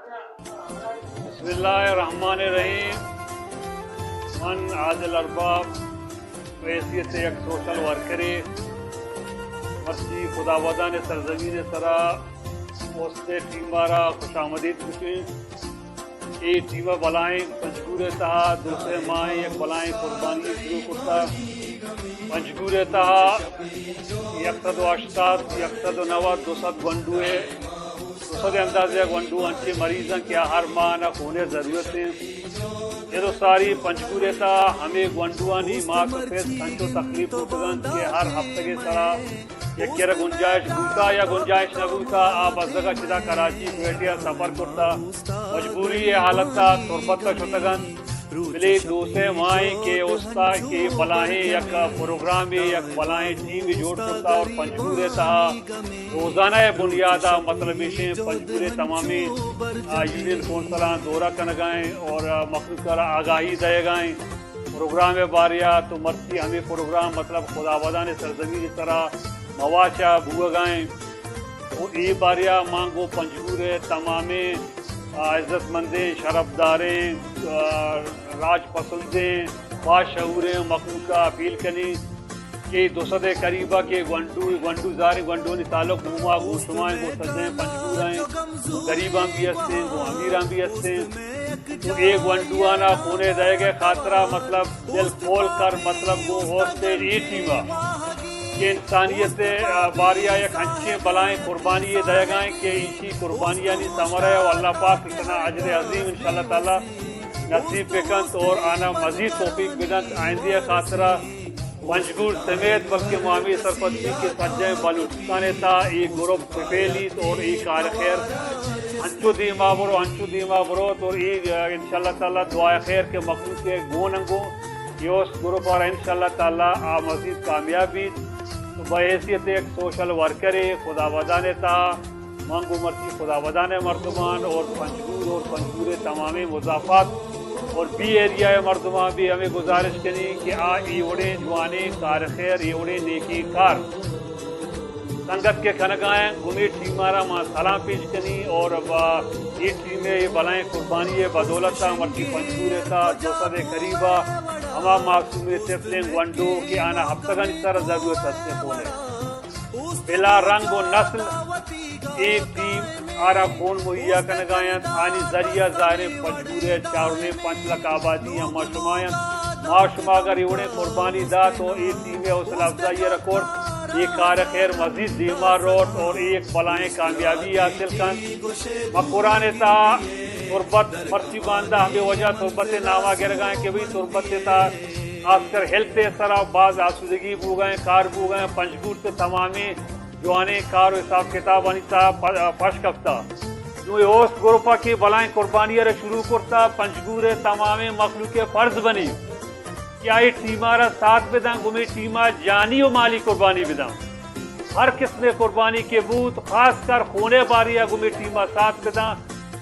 بسم اللہ الرحمن الرحیم۔ من عادل ارباب بہ حیثیت یک سوشل ورکرے مرچی خداودان سرزمین سرا اوست ٹیم ءَ را خوش آمدید گوشیں۔ اے ٹیم ءَ بلائیں پنجگور ءِ تہا دو سے ماہیں یک بلائیں قربانی شروع کرتا۔ پنجگور ءِ تہا یک سد و ہشتاد، یک سد و نود، دو سد گونڈو ءِ، دو سد ءِ اندازہ گونڈو انچیں مریض انت کہ آ ہر ماہ آناں خون ءِ ضرورت انت۔ اے دو ساری پنجگور ءِ تہا ہمے گونڈوانی مات و پت انچو تکلیف بوتگ انت کہ ہر ہفتگ ءِ سرا یکے را گنجائش بوتا یا گنجائش نہ بوتا، آ بزگ ءَ چدا کراچی کوئٹہ ءَ سفر کرتا، مجبوری ءِ حالت ءَ تربت ءَ شتگ انت۔ بلے دو سے ماہیں کہ اوست ءَ کہ بلاہیں یک پروگرامے، یک بلاہیں ٹیمے جوڑ کرتا اور پنجگور ءِ تہا روزانہ ءِ بنیاد ءَ، مطلب ایشیں پنجگور ءِ تمامیں، آ، یونین کونسلاں دورہ کنگائیں اور، آ، مخلوق ءَ را آگاہی دئیگائیں۔ پروگرام ءِ باریا تو مرچی ہمے پروگرام مطلب خداودان سرزمین سرا مواچا بوگائیں۔ و اے باریا ما گوں پنجگور ءِ تمامیں، آ، عزت مندیں، شرفداریں، آ، راج پسندیں، باشعوریں مخلوق ءَ اپیل کنیں کہ دو سد ءِ قریب ءَ کہ گونڈو، گونڈو زاریں، گونڈوانی تعلق گوں ما، گوں شما ایں، گوں سجہیں پنجگور ءَ ایں، گریباں بھی ہستیں، گوں امیراں بھی ہستیں۔ تو اے گونڈوان ءَ خون ءِ دئیگ ءِ خاطرا مطلب دل کول کر مطلب گوں اوست ءِ اے ٹیم ءَ کہ انسانیت ءِ، آ، باریا یک انچیں بلائیں قربانی یے دئیگائیں کہ ایشی قربانیانی ثمرہ ءَ و اللہ پاک اشانا اجر عظیم انشاءاللہ تعالی نصیب بکنت اور آنا مزید توفیق بدنت آئندہ ءِ خاطرا۔ پنجگور سمیت بلکہ ما ہمے سرپد ایں کہ سجہیں بلوچستان ءِ تہا اے گروپ بپھیلیت اور اے کار خیر انچو دیما برو، انچو دیما بروت اور اے، آ، انشاءاللہ تعالی دعائے خیر کہ مخلوق ءِ گون انگو اے اوست گروپ ءَ را انشاءاللہ تعالی آ مزید کامیاب بیت۔ تو بہ حیثیت یک سوشل ورکرے خداودان ءِ تہا من گوں مرچی خداودان ءِ مردمان اور پنجگور اور پنجگور ءِ تمامیں مضافات اور بی ایریا ءِ مردمان بھی ہمے گزارش کنی کہ آ اے وڑیں جوانیں کار خیر، اے وڑیں نیکیں کار سنگت کہ کنگا ایں، گوں اے ٹیم ءَ را ما سلام پیش کنی اور با اے ٹیم ءِ اے بلائیں قربانی ءِ بدولت ءَ مرچی پنجگور ءِ تہا دو سد ءِ قریب ءَ ہما معصومیں طفلیں گونڈو کہ آناں ہفتگانی سر ءَ ضرورت ہستیں خون ءِ۔ بلا رنگ و نسل اے ٹیم آرا خون مہیا کنگا انت۔ آنی ذریعہ ظاہریں پنجگور ءِ چار و نیم پنچ لکھ آبادی ہما شما انت۔ ما شما اگر اے وڑیں قربانی دات و اے ٹیم ءِ حوصلہ افزائی ءَ را کرت، اے کار خیر مزید دیما روت اور اے یک بلائیں کامیابی حاصل کنت۔ مکران ءِ تہا تربت مرچی باندا ہمے وجہ تربت ءِ ناما گرگا انت کہ بھئی تربت ءِ تہا خاص کر ہیلتھ ءِ سرا باز آسودگی بوگا انت، کار بوگا انت، پنجگور ءِ تمامیں جوانیں کار و حساب کتابانی تہا پ-، پش کپتا۔ نوں اے اوست گروپ ءَ کہ بلائیں قربانی ءَ را شروع کرتا، پنجگور ءِ تمامیں مخلوق ءِ فرض بنی کہ آئی ٹیم ءَ را ساتھ بداں، گوں اے ٹیم ءَ جانی و مالی قربانی بداں۔ ہر قسم ءِ قربانی کہ بوت، خاص کر خون ءِ باری ءَ گوں اے ٹیم ءَ ساتھ بداں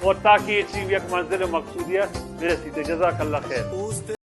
اور تاکہ اے ٹیم یک منزل مقصودی ءَ برسیت۔ جزاک اللہ خیر۔